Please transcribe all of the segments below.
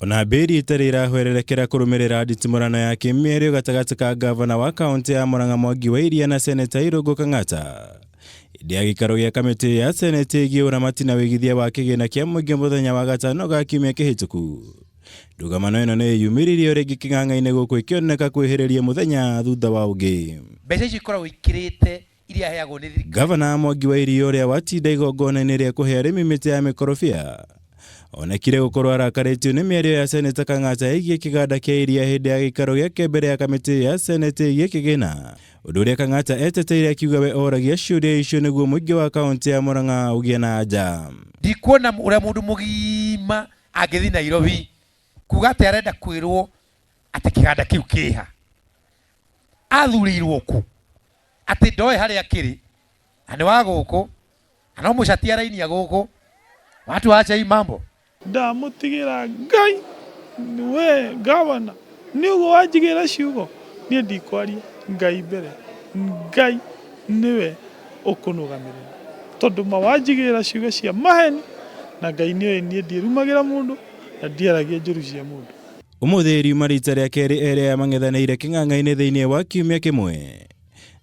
Ona mbĩri ĩtarĩ ĩrahwererekera kũrũmĩrĩra nditimũrano ya kĩmĩario gatagatĩ ka ngavana wa kaũntĩ ya Murang'a Mwangi wa Iria na seneta Irũngũ Kang'ata hĩndĩ ya gĩikaro gĩa kamĩtĩ ya seneti ĩgiĩ ũramati na wĩigithia wa kĩgĩna kĩa mũingĩ mũthenya wa gatano ga kiumia kĩhĩtũku. Ndũgamano ĩno nĩ ĩyumĩririe o rĩngĩ kĩng'ang'a-inĩ gũkũ ĩkĩoneka kwĩhĩrĩria mũthenya thutha wa ũngĩ. Mbeca icio ikoragwo ikĩrĩte iria aheagwo nĩ thirikari. Gavana Mwangi wa Iria ũrĩa watinda igongona-inĩ rĩa kũhe arĩmi mĩtĩ ya mĩkorobia onekire gũkorwo arakarĩtio nĩ mĩario ya Seneta Kang'ata ĩgiĩ kĩganda kĩa iria hĩndĩ ya gĩikaro gĩake mbere ya kamĩtĩ ya Seneti ĩgiĩ kĩgĩna, ũndũ ũrĩa Kang'ata eteteire akiuga we oragia ciũria icio nĩguo mũingĩ wa kaũntĩ ya Murang'a ũgĩe na anja. Ndikuona ũrĩa mũndũ mũgima angĩthiĩ Nairobi kuga atĩ arenda kwĩrwo atĩ kĩganda kĩu kĩha. Athurĩirwo kũ? Atĩ ndoĩ harĩa kĩrĩ na nĩ wa gũkũ na no mũcati arainia gũkũ. Watu waache hii mambo. Ndamũtigĩra Ngai we gavana nĩ ũguo wanjigĩra ciugo niĩ ndikwaria Ngai mbere Ngai nĩwe ũkũnũgamĩrĩra tondũ ma wanjigĩra ciugo cia maheni na Ngai nĩoĩ niĩ ndiĩrumagĩra mũndũ na ndiaragia njũru cia mũndũ. Ũmũthĩ riuma rita rĩa kerĩ erĩ aya mang'ethanĩire kĩng'ang'a-inĩ thĩinĩ wa kiumia kĩmwe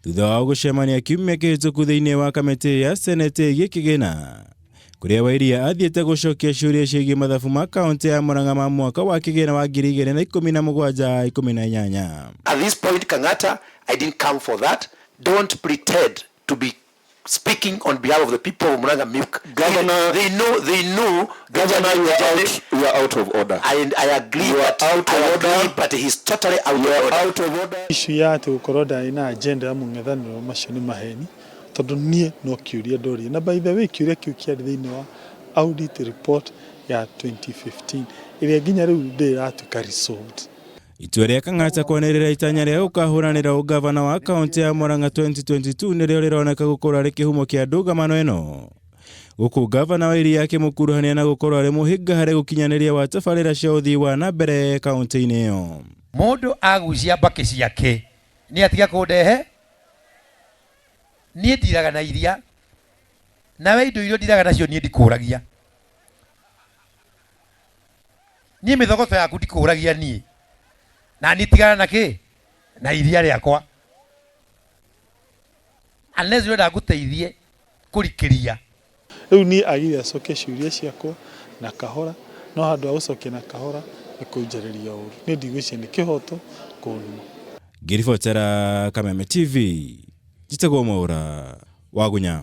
thutha wao gũcemania kiumia kĩhĩtũku thĩinĩ wa kamĩtĩ ya seneti ĩgiĩ kĩgĩna kũrĩa Wairia athiĩte gũcokia ciũria ciĩgiĩ mathabu ma kaũntĩ ya Murang'a ma mwaka wa kĩgĩna wa 2017-18. At this point, Kang'ata, I didn't come for that. Don't pretend to be speaking on behalf of the people of Murang'a Milk. Governor, They know, they know. Governor, you are out, you are out of order. I agree, You are but, out of I agree, order. but he's totally out You of are order. out of order. Issue ya atĩ gũkorwo ndarĩ na agenda ya mũng'ethanĩro macio nĩ maheni tondũ niĩ no kĩũria ndoria na by the way kĩũria kĩu kĩarĩ thĩinĩ wa audit report ya 2015 ĩrĩa nginya rĩu ndĩrĩ ĩratuĩka resolved. Itua rĩa Kang'ata kwanĩrĩra itanya rĩa gũkahũranĩra ũgavana wa kaũntĩ ya Murang'a 2022 nĩrĩo rĩroneka gũkorwo arĩ kĩhumo kĩa ndũgamano ĩno gũkũ gavana wa Iria akĩmũkuruhania na gũkorwo arĩ mũhĩnga harĩ gũkinyanĩria wa tabarĩra cia ũthii wa na mbere kaũntĩ-inĩ ĩyo. Mũndũ agucia mbakĩ ciake nĩ atiga kũndehe niĩ ndiraga na iria nawe indo iria ndiraga nacio niĩ ndikũragia niĩ mĩthogoto yaku ndikũragia niĩ na niĩ tigana na kĩ na iria rĩakwa unless ũrenda ngũteithie kũrikĩria. Rĩu niĩ agire acokie ciũria ciakwa na kahora no handũ ha gũcokia na kahora nĩ kũnjarĩria ũru. Niĩ ndigwĩciria nĩ kĩhoto kũnuma. Ngĩribotera Kameme TV, njĩtagwo Mwaũra Wagunya.